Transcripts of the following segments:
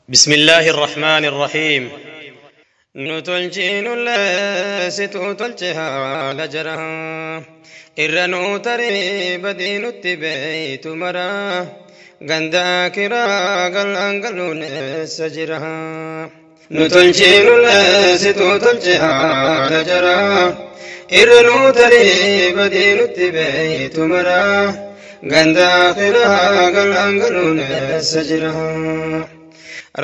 بسم الله الرحمن الرحيم. نتلجين situ tolche haala jara irra nuu tarii badii nutti beeytu mara ganda akiraa galaan galuun eessa jira. Nu tolchiinullee situ tolche haala jara irra nuu tarii badii nutti beeytu mara ganda akiraa galaan galuun eessa jira.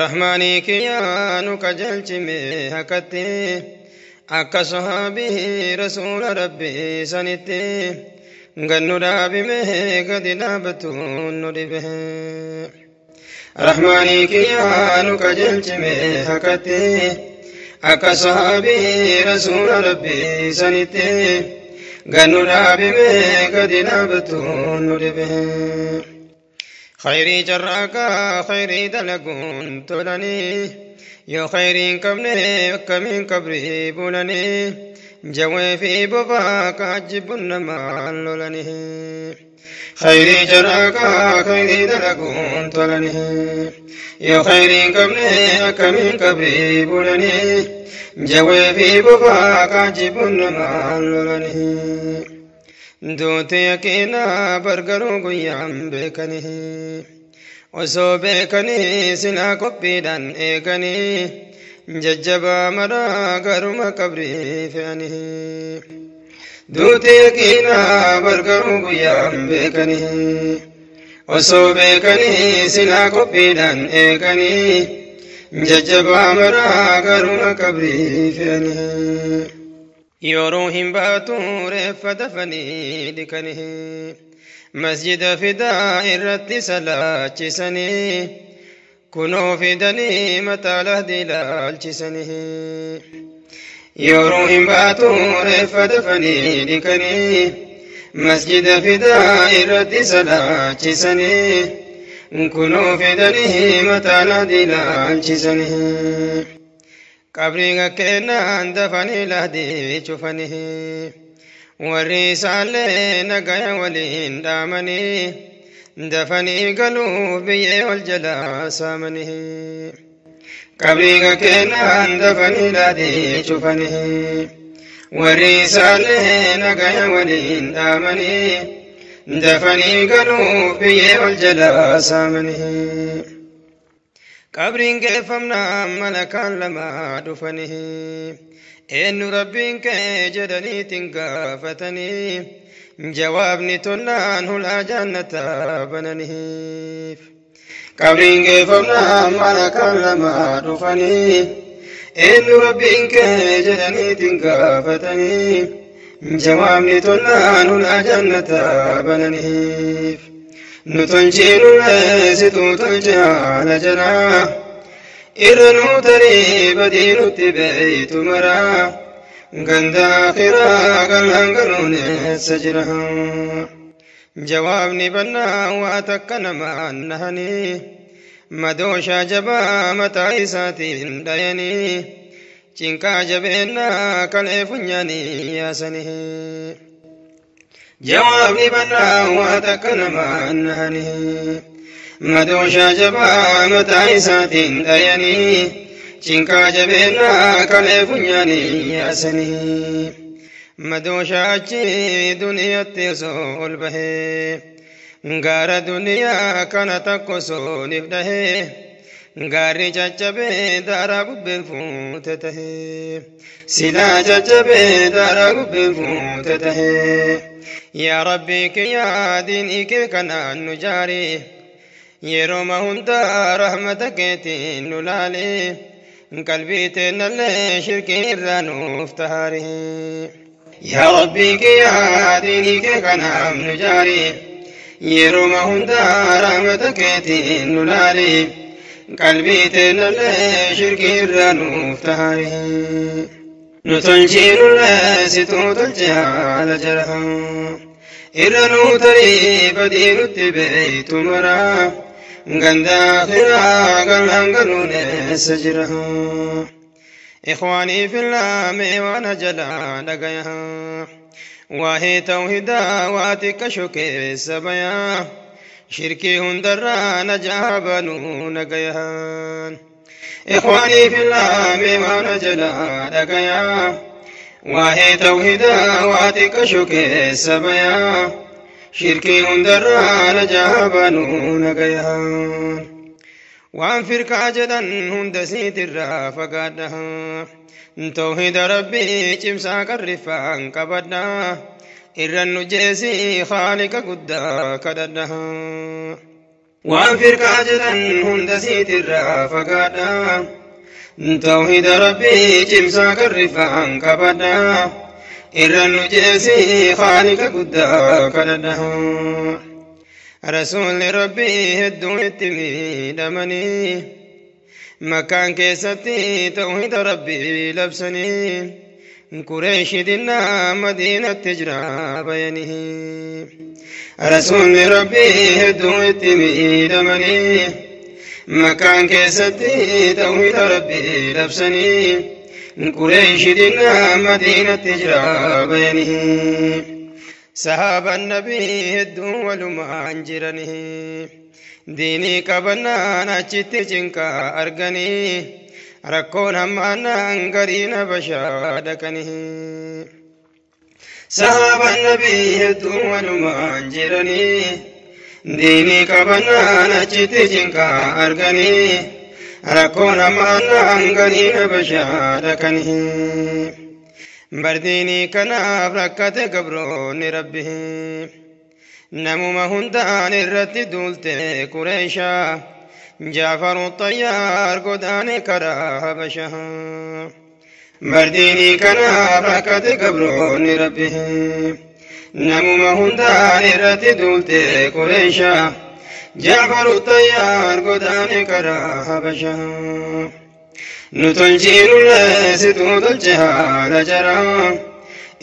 Rahmaanii kiyyaa nu qajeelchime hakatti akka sahaabii rasuula rabbii sanitti gannu dhaabime gadi dhaabatuun nu dhibe. Rahmaanii kiyyaa nu qajeelchime hakatti akka sahaabii rasuula rabbii sanitti gannu dhaabime gadi dhaabatuun nu dhibe. Khayrii carraaqaa khayrii dalaguun tolanii yoo khayriin qabne akkamiin qabrii bulanii jawwee fi bobaa kaajjibbuun namaan lolanii. Khayrii carraaqaa khayrii dalaguun tolanii yoo khayriin qabne akkamiin qabrii bulanii jawwee fi bobaa kaajjibbuun namaan lolanii. Duuti yaqiinaa bargaruu guyyaan beekanii osoo beekanii silaa qophiidhaan eeganii jajjabaa maraa garuma qabrii fe'anii. Duuti yaqiinaa bargaruu guyyaan beekanii osoo beekanii silaa qophiidhaan eeganii jajjabaa maraa garuma qabrii fe'anii. Yeroo hin baatu reeffa dafanii dhiqanii masjida fidaa irratti salaachisanii kunoo fidanii mataa lahdi ilaalchisanii. Yeroo hin baatu reeffa dafanii dhiqanii masjida fidaa irratti salaachisanii kunoo fidanii mataa lahdi ilaalchisanii. Qabrii kennaan dafanii lahdii cufanii warri isaallee nagaya waliin dhaamanii dafanii galuuf biyyee wal jalaa saamanii. Qabrii kennaan dafanii lahdii cufanii warri isaallee nagaya waliin dhaamanii dafanii galuuf biyyee wal jalaa saamanii. Qabriin geeffamnaan malakaan lama dhufanii eenyu rabbiin kee jedhaniitiin gaafatanii jawaabni tollaan hulaa jannataa bananiif. Qabriin geeffamnaan malakaan lama dhufanii eenyu rabbiin kee jedhaniitiin gaafatanii jawaabni tollaan hulaa jannataa bananiif. Nu tolchiinullee situ tolche haala jara irra nuu tarii badii nutti beeytu mara ganda akhiraa galaan galuun eessa jira. Jawaabni bannaa waa takka namaan nahanii madooshaa jabaa mataa isaatiin dhayanii cinqaa jabeennaa kalee funyaanii yaasanii. Jawaabni bannaa waa takka namaan nahanii madooshaa jabaa mataa isaatiin dhayanii cinqaa jabeennaa kalee funyaanii yaasanii. Madooshaa achi duniyaatti osoo ol bahee gaara duniyaa kana takka osoo nif dhahee gaarri caccabee daaraa bubbeen fuute tahee silaa caccabee daaraa bubbeen fuute tahee. Yaa Rabbii kiyyaa diinii kee kanaan nu jaari yeroo hundaa rahmata keetiin nu laali qalbii teennallee shirkii irraa nuuf tahaari. Yaa Rabbii kiyyaa diinii kee kanaan nu jaari yeroo hundaa rahmata keetiin nu laali qalbii teennallee shirkii irraa nuuf tahaari. Nu tolchiinullee situ tolche haala jara irra nuu tarii badii nutti beeytu mara ganda akhiraa galaan galuun eessa jira. Ikhwaanii fillah mee waan jalaa dhagaya waa'ee tawhidaa waa xiqqasho keessa bayaa. Shirkii hundarraa najaa banuu nagayahan. Ikhwaanii fillah, mee waan jalaa dhagayaa. Waa'ee tawhidaa waa xiqqasho keessa bayaa. Shirkii hundarraa najaa banuu nagayahan. Waan firqaa jedhan hunda siitirraa fagaadha. Tawhida Rabbii cimsaa qarriffaan qabadha. Irran nu jeesii Khaaliqa guddaa kadhadha. Waan firqaa jedhan hunda siitirraa fagaadha. Tawhida Rabbii cimsaa qarriffaan qabadha. Irran nu jeesii Khaaliqa guddaa kadhadha. Rasuulli Rabbii hedduu itti miidhamanii, Makkaan keessatti tawhida Rabbii labsanii, Qureeshi dinnaa Madiinatti jira bayanii. Rasuulli Rabbii hedduu itti miidhamanii, Makkaan keessatti tawhida Rabbii labsanii, Qureeshi dinnaa Madiinatti jira bayanii. Sahaabaan Nabii hedduu walumaan jiranii, diinii qabannaan achitti cinqaa arganii, rakkoon hammaannaan gariin Habashaa dhaqanii. Sahaabaan Nabii hedduu walumaan jiranii, diinii qabannaan achitti cinqaa arganii, rakkoon hammaannaan gariin Habashaa dhaqanii. Bardiinii kanaaf rakkate gabroonni Rabbi. Namuma hundaan irratti duulte Qureeshaa. Jaafaru Xayyaar godaane karaa Habashaa. Bardiinii kanaaf rakkate gabroonni Rabbi. Namuma hundaan irratti duulte Qureeshaa. Jaafaru Xayyaar godaane karaa Habashaa. Nu tolchiinullee situu tolche haala jaraa.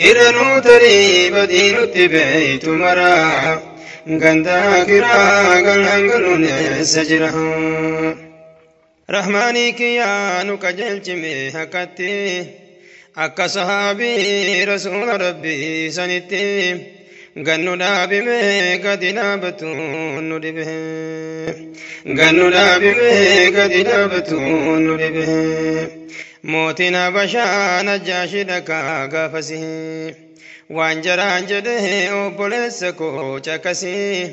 Irra nuu tarii badii nutti beeytu maraa. Ganda kiraa galaan galuun eessa jira? Rahmaanii kiyyaa nu qajeelchime hakkatti. Akka sahaabii Rasuula Rabbii sanitti. Gannu dhaabime gadi dhaabatu nu dhibe. Gannu dhaabime gadi dhaabatu nu dhibe. Mootiin Habashaa Najjaashi dhaqaa gaafasii. Waan jaraan jedhee obboleessa koo caqasii.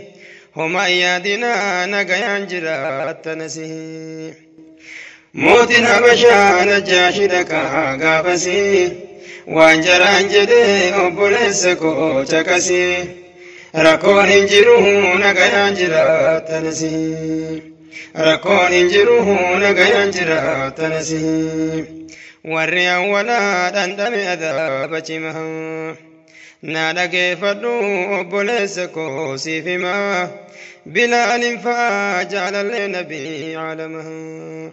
Homaa yaadinaa nagayaan jiraattanasii. Mootiin Habashaa Najjaashi dhaqaa gaafasii. Waan jaraan jedhee obboleessa koo caqasii. Rakkoon hin jiru nagayaan jiraattanasii. Rakkoon hin jiru nagayaan jiraattanasii. Warri awwalaa dhandhame adaaba cimaa. Na dhageeffadhu obboleessa koo siif himaa. Bilaalin fa'aa jaalallee Nabii caalamaa.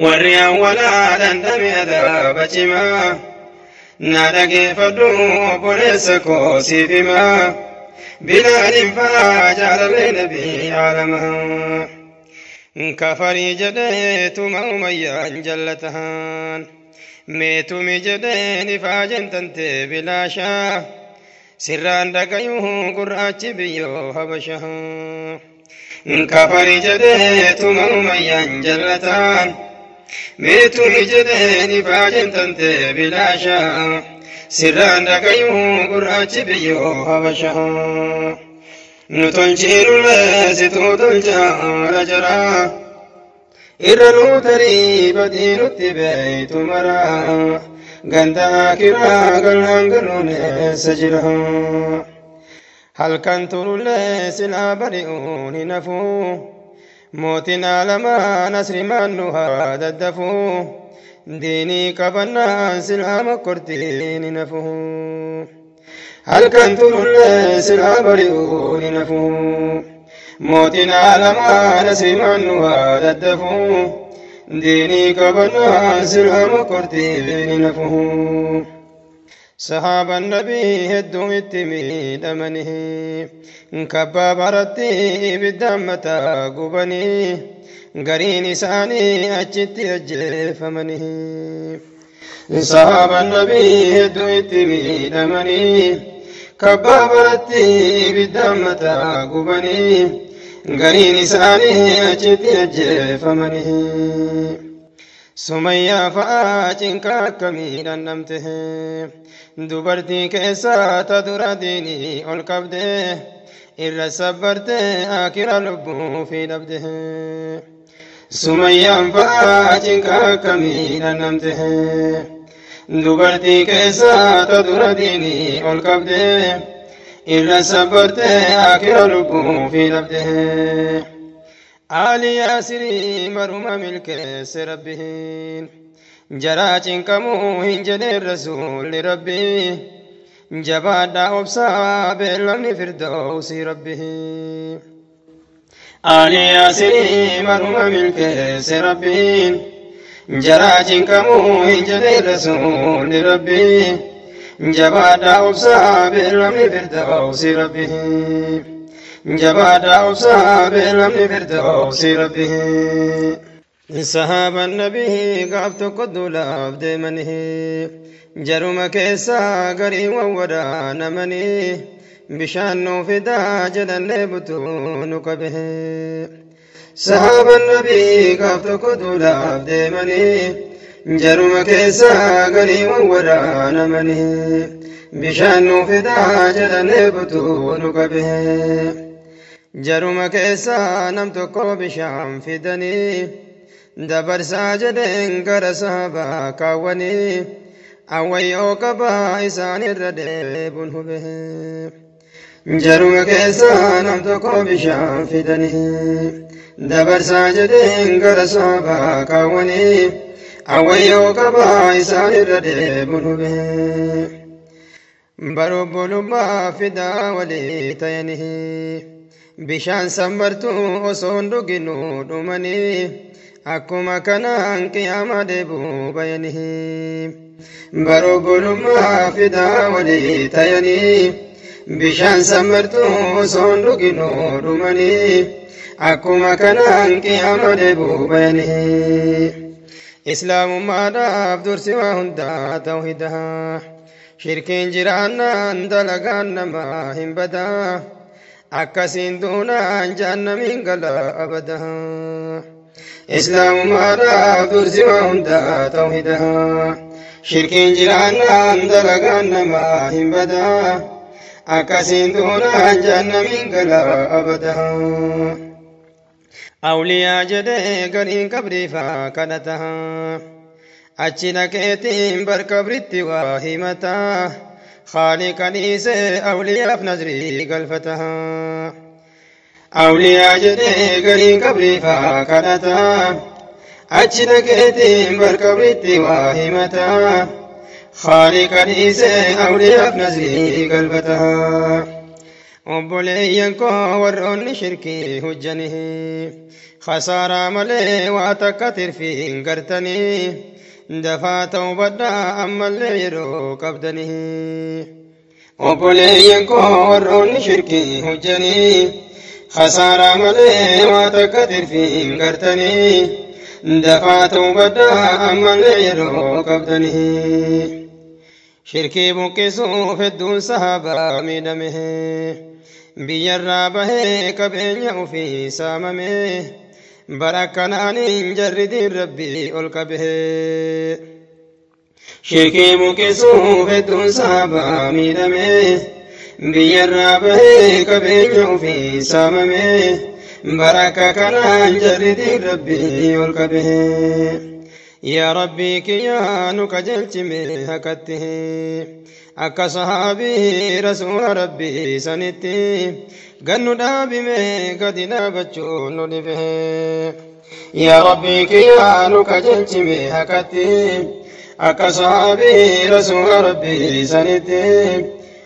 Warri awwalaa dhandhame adaaba cimaa. Na dhageeffadhu obboleessa koo siif himaa. Bilaalin fa'aa jaalallee Nabii caalamaa. Kafarii jedhee tuma Umayyaan jallatahan. Meetumi jedheen ifaajeen tantee bilaashaa. Sirraan dhagayuu gurraachi biyyoo Habashaa. Kafarii jedhee tuma Umayyaan jallataan. Meetumi jedheen ifaajeen tantee bilaashaa. Sirraan dhagayuu gurraachi biyyoo Habashaa. Nu tolchiinullee situu tolchaa jaraa. Irra nuu tarii badii nutti beeytu maraa. Ganda kiraa galaan galuun eessa jira? Halkan turullee silaa bari'uun hin hafuu. Mootiin aalamaa nasrimaan nu haa daddafuu. Diinii qabannaan silaa mokkortiin hin hafuu. Halkan turullee silaa bari'uun hin hafuu. Mootiin aalamaa nasrimaan nu haa daddafuu. Diinii qabannaan silaa mokkortiin hin hafuu. Sahaabaan Nabii hedduu itti miidhamanii, kabbaa baratti ibiddaan mataa gubanii, gariin isaanii achitti ajjeefamanii. Sahaabaan Nabii hedduu itti miidhamanii, Kabbaa baratti ibiddaan mataa gubanii gariin isaanii achitti ajjeefamanii. Sumayyaa fa'aa cinqa akkamii dhandhamte, dubartii keessaa ta dura diinii ol qabde, irra sabbarte akira lubbuu fi dhabde. Sumayyaan fa'aa cinqa akkamii dhandhamte, dubartii keessaa ta dura diinii ol qabde, irra sabbarte akira lubbuu fi dhabde. Ali Yaasirii maruma milkeesse Rabbiin, jaraa cinqamuu hin jedheen rasuulli Rabbii, jabaadhaa obsaa beellamni firdawsii Rabbii. Ali Yaasirii maruma milkeesse Rabbiin, jaraa cinqamuu hin jedheen rasuulli Rabbii, jabaadhaa obsaa beellamni firdawsii Rabbii. Jabaadhaa obsaa beellamni firdawsii Rabbii. Sahaabaan nabii gaaf tokko duulaaf deemanii jaruma keessaa garii wawwaraanamanii bishaan nuu fidaa jedhannee butuu nu qabe. Sahaabaan nabii gaaf tokko duulaaf deemanii jaruma keessaa garii wawwaraanamanii bishaan nuu fidaa jedhannee butuu nu qabe. Jaruma keessaa nam tokko bishaan fidanii dabarsaa jedheen gara sahabaa kaawwanii awwayyoo qabaa isaanirra deebuun hube. Jaruma keessaa nam tokko bishaan fidanii dabarsaa jedheen gara sahabaa kaawwanii awwayyoo qabaa isaanirra deebuun hube. Barobbolummaa fidaa walii tayanii bishaan sambartuu osoo hin dhuginuu dhumanii akkuma kanaan qiyaama deebuu bayanii. Barobbolummaa fidaa walii tayanii bishaan sambartuu osoo hin dhuginuu dhumanii akkuma kanaan qiyaama deebuu bayanii. Islaamummaadhaaf dursi waa hundaa tawhidaa. Shirkiin jiraannaan dalagaan namaa hin badaa. Akkasiin duunaan jahannamiin gala abadaa. Islaamummaadhaaf dursi waa hundaa tawhidaa. Shirkiin jiraannaan dalagaan namaa hin badaa. Akkasiin duunaan jahannamiin gala abadaa. Awliyaa jedhee gariin qabriifaa kadhataa. Achi dhaqeetiin bar qabritti waa himataa. Khaaliqa dhiisee awliyaaf nazrii galfataa. Awliyaa jedhee gariin qabriifaa kadhataa. Achi dhaqeetiin bar qabritti waa himataa. Khaaliqa dhiisee awliyaaf nazrii galfataa. Obboleeyyan koo warroonni shirkii hojjanii khasaaraa malee waa takka tirfii hin gartanii, dafaa ta'uu ammallee yeroo qabdanii. Obboleeyyan koo warroonni shirkii hojjanii khasaaraa malee waa takka tirfii hin gartanii, dafaa ta'uu ammallee yeroo qabdanii. Shirkii buqqisuuf hedduun sahabaa miidhame. Biyyarraa bahee qabeenya ofii saamame. Bara kanaaniin jarri diin Rabbii ol qabe. Shirkii buqqisuuf hedduun sahabaa miidhame. Biyyarraa bahee qabeenya ofii saamame. Bara kanaan jarri diin Rabbii ol qabe. Yaa Rabbii kiyyaa nu qajeelchime hakatti. Akka sahaabii rasuula Rabbii sanitti gannu dhaabime gadi dhaabachuun nu dhibe. Yaa Rabbii kiyyaa nu qajeelchime hakatti. Akka sahaabii rasuula Rabbii sanitti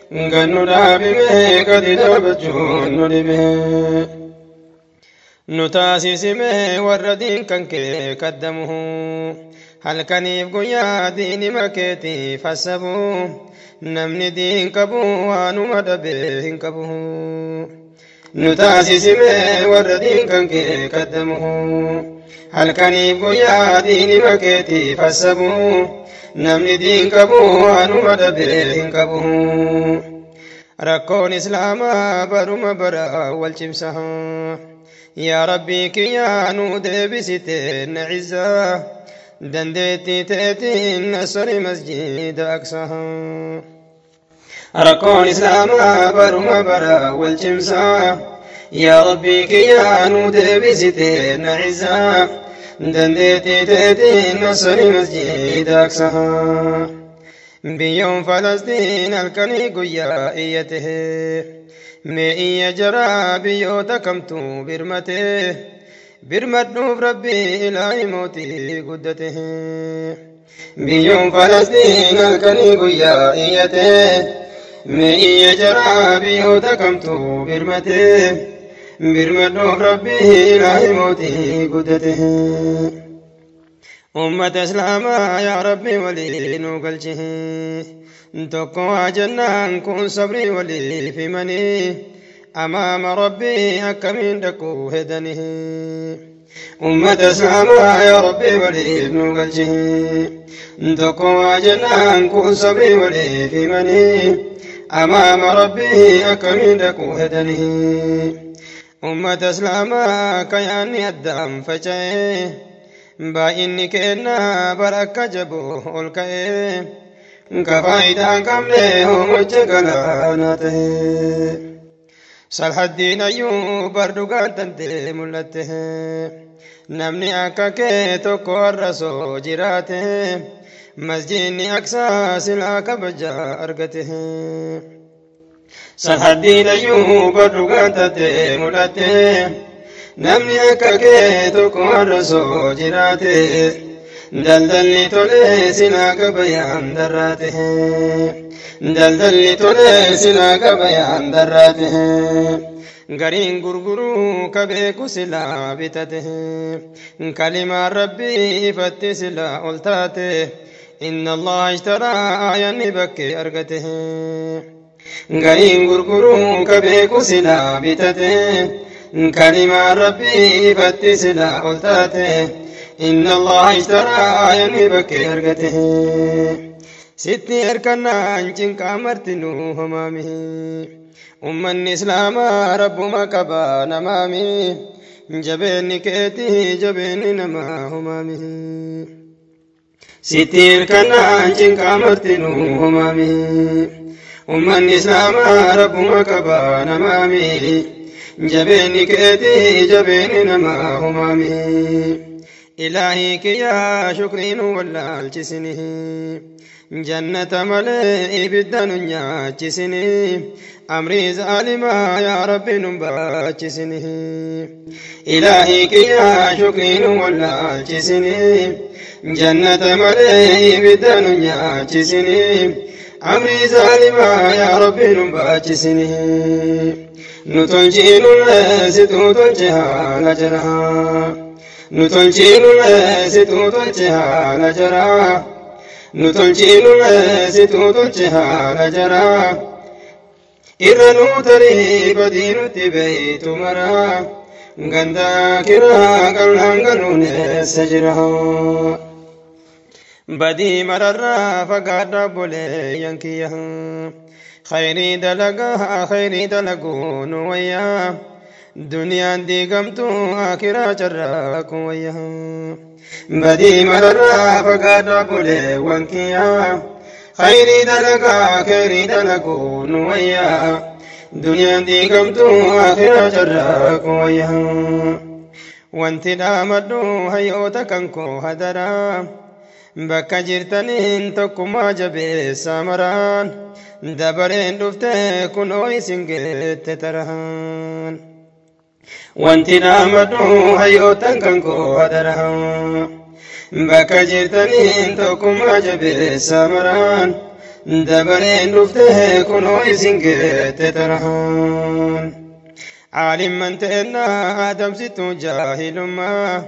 gannu dhaabime gadi dhaabachuun nu dhibe. Nu taasisime warra diin kan kee kaddamu. Halkaniif guyyaa diinima keetiif hassabu. Namni diin qabu waanuma dhabee hin qabu. Nu taasisime warra diin kan kee kaddamu. Halkaniif guyyaa diinima keetiif hassabu. Namni diin qabu waanuma dhabee hin qabu. Rakkoon islaamaa baruma bara wal cimsa. Yaa rabbii kiyyaa nu deebisite na cizzaa dandeettii teetiin nasri masjida aqsaa. Rakkoon islaamaa baruma bara wal cimsa. Yaa rabbii kiyyaa nu deebisite na cizzaa dandeettii teetiin nasri masjida aqsaa. Biyyoon Falastiin halkanii guyyaa iyyate, mee iyya jaraa biyyoota kamtu birmate? Birmadhuuf rabbii ilaahi mootii guddate. Biyyoon Falastiin halkanii guyyaa iyyate, mee iyya jaraa biyyoota kamtu birmate? Birmadhuuf rabbii ilaahi mootii guddate. Ummata islaamaa yaa rabbi walii nu galchi, tokko waa jennaan kun sabrii waliif himanii amaama rabbii akkamiin dhaquu hedanii. Ummata islaamaa yaa rabbi waliif nu galchi, tokko waa jennaan kun sabrii waliif himanii amaama rabbii akkamiin dhaquu hedanii. Ummata islaamaa kayaanni addaan faca'ee baay'inni kennaa barakka jaboo ol ka'ee ka faayidaa hin qabne hoomacha galaanaa ta'e. Salhaddiin ayyuu bar dhugaan tantee mul'atte, namni akka kee tokko har'a soo jiraate masjidni aqsaa silaa kabajaa argate. Salhaddiin ayyuu bar dhugaan tantee mul'atte, namni akka kee tokko har'a soo jiraate daldalli tolee silaa gabayaan darraate. Daldalli tolee silaa gabayaan darraate. Gariin gurguruu ka beeku silaa bitate, kalimaan rabbii ifatti silaa ol taate, inna allaha ishtaraa aayanni bakkee argate. Gariin gurguruu ka beeku silaa bitate, kalimaan rabbii ifatti silaa ol taate, inna allaha ishtaraa aayanni bakkee argate. Sitti erkannaan cinqaa martinuu homaami. Ummanni islaamaa rabbuma qabaa namaami. Jabeenni keetii jabeenni namaa homaami. Sitti erkannaan cinqaa martinuu homaami. Ummanni islaamaa rabbuma qabaa namaami. Jabeenni keetii jabeenni namaa homaami. Ilaahii kiyyaa shukriin wallaalchisini. Jannata malee ibidda nu nyaachisini. Amrii zaalimaa yaa rabbi nu baachisini. Ilaahii kiyyaa shukriin wallaalchisini. Jannata malee ibidda nu nyaachisini. Amrii zaalimaa yaa rabbi nu baachisini. Nu tolchiinullee situu tolche haala jaraa. Nu tolchiinullee situu tolche haala jaraa. Nu tolchiinullee situu tolche haala jaraa. Irra nuu tarii badii nutti beeytu maraa. Gandaa kiraa qallaan galuun eessa jira? Badii mararraa fagaadha obboleeyyan kiyya. Khayrii dalagaa khayrii dalaguu nu wayyaa. Duniyaan diigamtu akiraa carraaquu wayyaa. Badii mararraa fagaadha obboleewwan kiyya. Khayrii dalagaa khayrii dalaguu nu wayyaa. Duniyaan diigamtu akiraa carraaquu wayyaa. Wanti dhaamadhu hayyoota kan koo hadaraa. Bakka jirtaniin tokkummaa jabeessa maraan dabareen dhufte kunoo isin geette taraan. Wanti dhaamadhu hayyootan kan koo hadaraa. Bakka jirtaniin tokkummaa jabeessa maraan dabareen dhufte kunoo isin geette taraan. Caalimman ta'ennaa adamsituu jaahilummaa.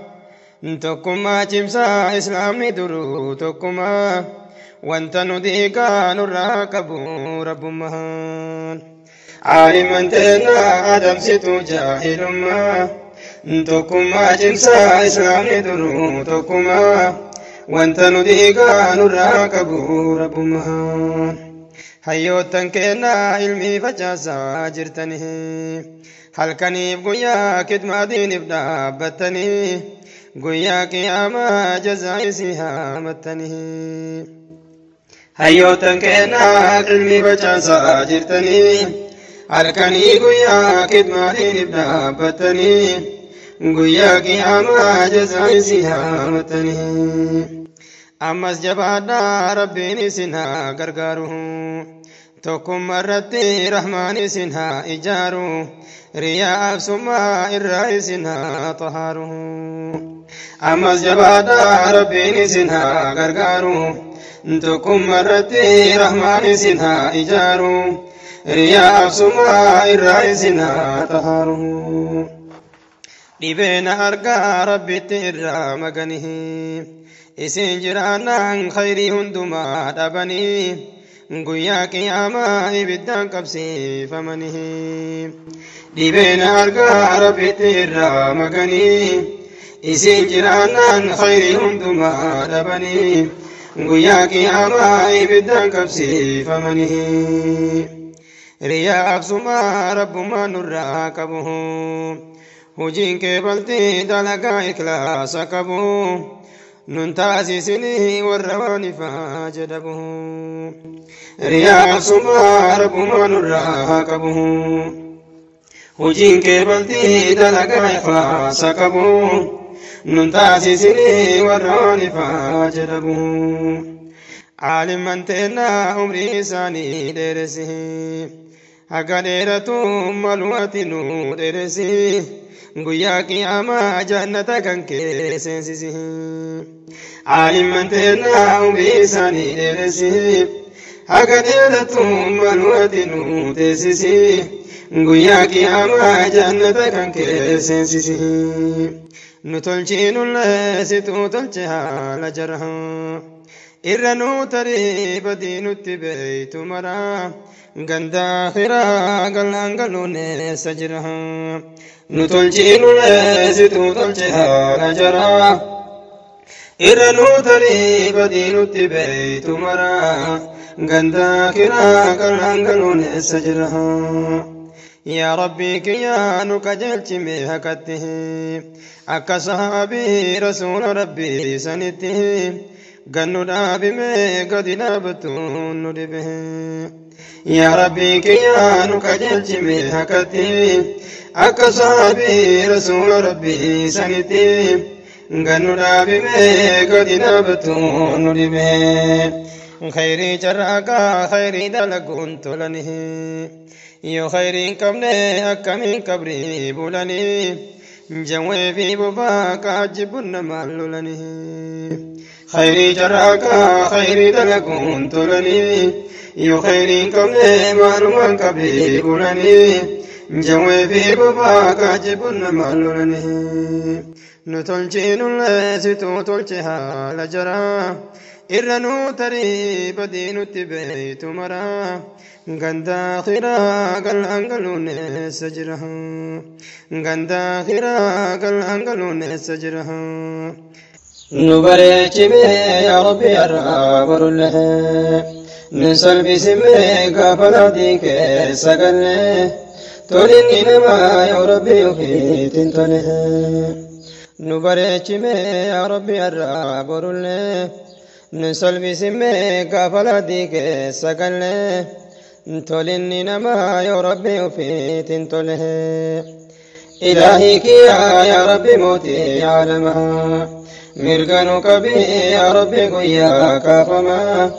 Tokkummaa cimsaa islaamni duruu tokkummaa, wanta nu diigaa nurraa qabu rabbummaan. Caalimman ta'ennaa adamsituu jaahilummaa. Tokkummaa cimsaa islaamni duruu tokkummaa, wanta nu diigaa nurraa qabu rabbummaan. Hayyoottan keenna ilmii facaasaa jirtanii halkaniif guyyaa kidmaa diiniif dhaabbattanii guyyaa qiyaamaa jazaa isii haamattanii. Hayyoottan keenna ilmii facaasaa jirtanii halkanii guyyaa kidmaa diiniif dhaabbattanii guyyaa qiyaamaa jazaa isii haamattanii. Ammas jabaadhaa, Rabbiin isin haa gargaaru. Tokkummaa irratti Rahmaan isin haa ijaaru. Riyaa absummaa irraa isin haa xahaaru. Ammas jabaadhaa, Rabbiin isin haa gargaaru. Tokkummaa irratti Rahmaan isin haa ijaaru. Riyaa absummaa irraa isin haa xahaaru. Dhibeena argaa, Rabbitti irraa maganii. Isin jiraannaan khayrii hundumaa dhabanii guyyaa qiyaamaa ibiddaan qabsiifamanii. Dhibeena argaa, Rabbitti irraa maganii. Isin jiraannaan khayrii hundumaa dhabanii guyyaa qiyaamaa ibiddaan qabsiifamanii. Riyaa absumaa Rabbumaa nurraa qabu. Hojiin kee baltii dalagaa ikhlaasa qabu. Nun taasisinii warra waan ifaa jedhamu. Riyaa absumaa Rabbumaa nurraa qabu. Hojiin kee baltii dalagaa ikhlaasa qabu. Nun taasisinii warra waan ifaa jedhamu. Aalimman teennaa umrii isaanii dheeresi. Haga dheeratu malu ati nu dheeresi. Guyyaa qiyaamaa jannata kan kee seensisi. Aalimman teennaa umrii isaanii dheeresi. Haga dheeratu malu ati nu teessisi. Guyyaa qiyaamaa jannata kan kee seensisi. Nu tolchiinullee situu tolche haala jara. Irra nuu tarii badii nutti beeytu mara. Ganda akhiraa gallaan galuun eessa jira? Nu tolchiinullee situu tolche haala jara. Irra nuu tarii badii nutti beeytu mara. Ganda akhiraa gallaan galuun eessa jira? Yaa Rabbii kiyyaa, nu qajeelchi mee haqatti. Akka sahaabii Rasuula Rabbii sanitti. Gannu dhaabimee gadi dhaabattu nu dhibe. Yaa Rabbii kiyyaa, nu qajeelchi mee haqatti. Akka sahaabii Rasuula Rabbii sanitti. Gannu dhaabimee gadi dhaabattu nu dhibe. Khayrii carraaqaa, khayrii dalaguun tolanii. Yoo khayrii hin qabne akkamiin qabrii bulanii? Jawwee fi bobaa kaajibbuun namaan lolanii. Khayrii carraaqaa, khayrii dalaguun tolanii. Yoo khayrii hin qabne maalumaan qabrii bulanii? Jawwee fi bobaa kaajibbuun namaan lolanii. Nu tolchiinullee situu tolche haala jaraa. Irra nuu tarii badii nutti beeytu maraa. Ganda akhiraa gallaan galuun eessa jira? Ganda akhiraa gallaan galuun eessa jira? Nu bareechimee yaa Rabbi har'aa borullee. Nun salphisimee gaafa laadii keessa gallee. Tolinni namaa yoo Rabbi ofiitiin tole. Nu bareechimee yaa Rabbi har'aa borullee. Nun salphisimee gaafa laadii keessa gallee. Tolinni namaa yoo Rabbi ofiitiin tole. Ilaahii kiyyaa, yaa Rabbi mootii aalamaa. Mirga nu qabii yaa Rabbi guyyaa kaafamaa.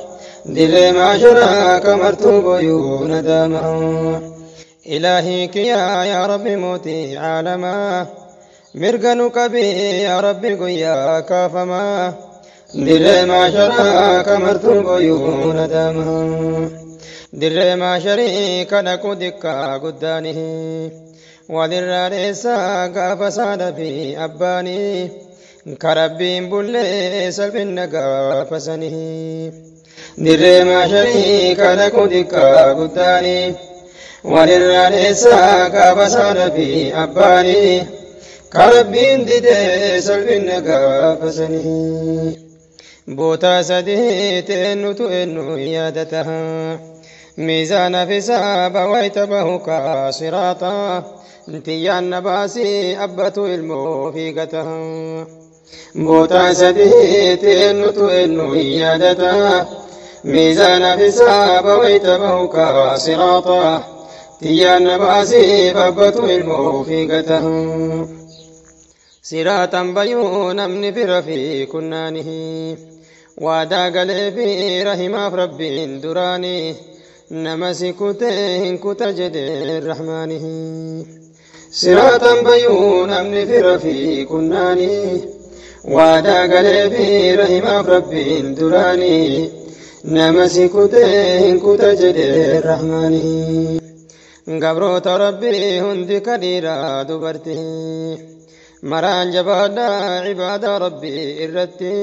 Dirree maasharaa kamartuu boyuu nadaamaa. Ilaahii kiyyaa, yaa Rabbi mootii aalamaa. Mirga nu qabii yaa Rabbi guyyaa kaafamaa. Dirree maasharaa kamartuu boyuu nadaamaa. Dirree maasharii kadhaqu diqqaa guddaanii. Walirraa dheessaa gaafa saadha fi abbaanii. Karabbiin bullee salphinna gaafasanii. Dirree maasharii kadhaqu diqqaa guddaanii. Walirraa dheessaa gaafa saadha fi abbaanii. Karabbiin didee salphinna gaafasanii. Boota sadii eenyutu eenyu yaadata? Miizaana fi saaba wayta bahu kaa siraaxa tiyyaan na baasii abbatu ilmoo fiigata. Bootaa sadiitti eenyutu eenyu hin yaadata. Miizaana fi saaba wayta bahu kaa siraaxa tiyyaan na baasii abbatu ilmoo fiigata. Siraaxan bayuu namni fira fi kunnaanihi waadaa galee fi rahimaaf rabbiin duraanii nama si kutee hin kuta jedhee rahmaanihi. Siraaxan bayuu namni fira fi kunnaanii waadaa galee fi rahimaaf rabbiin duraanii nama si kutee hin kuta jedhee rahmaanihi. Gabroota rabbii hundi kadhiiraa dubartii maraan jabaadhaa ibaadaa rabbii irratti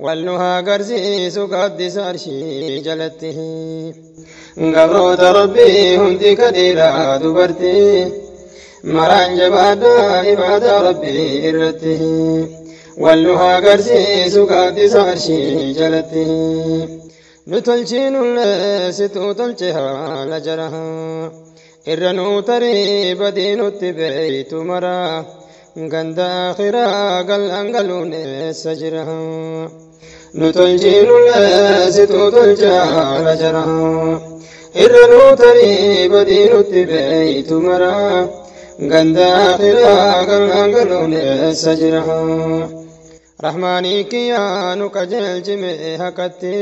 wal nu haa garsiisu gaaddisa arshii jalatti. Gabroota rabbii hundi kadhiiraa dubartii maraan jabaadhaa ibaadaa rabbii irratti wal nu haa garsiisu gaaddisa arshii jalatti. Nu tolchiinullee situu tolche haala jara irra nuu tarii badii nutti beeytu mara ganda akhiraa gal'aan galuun eessa jira. Nu tolchiinullee situu tolche haala jara irra nuu tarii badii nutti beeytu mara ganda akhiraa gal'aan galuun eessa jira. Rahmaanii kiyyaa nu qajeelchime haqatti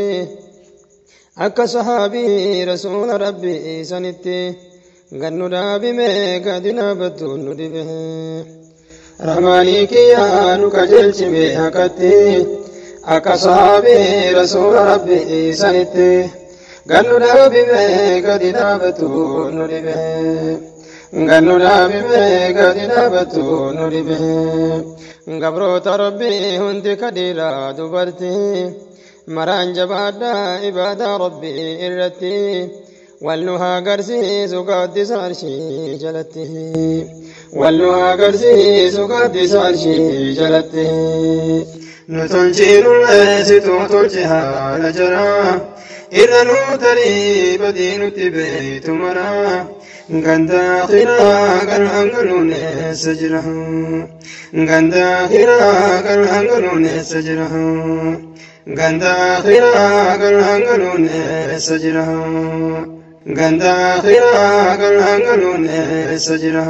akka sahaabii rasuula rabbii sanitti gannu dhaabime gadi dhaabattu nu dhibe. Rahmaanii kiyyaa nu qajeelchime haqatti akka sahaabii rasuula rabbii sanitti gannu dhaabime gadi dhaabattu nu dhibe. Gannu dhaabime gadi dhaabattu nu dhibe. Gabroota rabbii hundi kadhiiraa dubartii maraan jabaadhaa ibaadaa rabbii irratti wal nu haa garsiisu gaaddisa arshii jalatti. Wal nu haa garsiisu gaaddisa arshii jalatti. Nu tolchiinullee situu tolche haala jara irra nuu tarii badii nutti beeytu mara ganda akhiraa gal'aan galuun eessa jira. Ganda akhiraa gal'aan galuun eessa jira. Ganda akhiraa gal'aan galuun eessa jira. Ganda akhiraa gal'aan galuun eessa jira.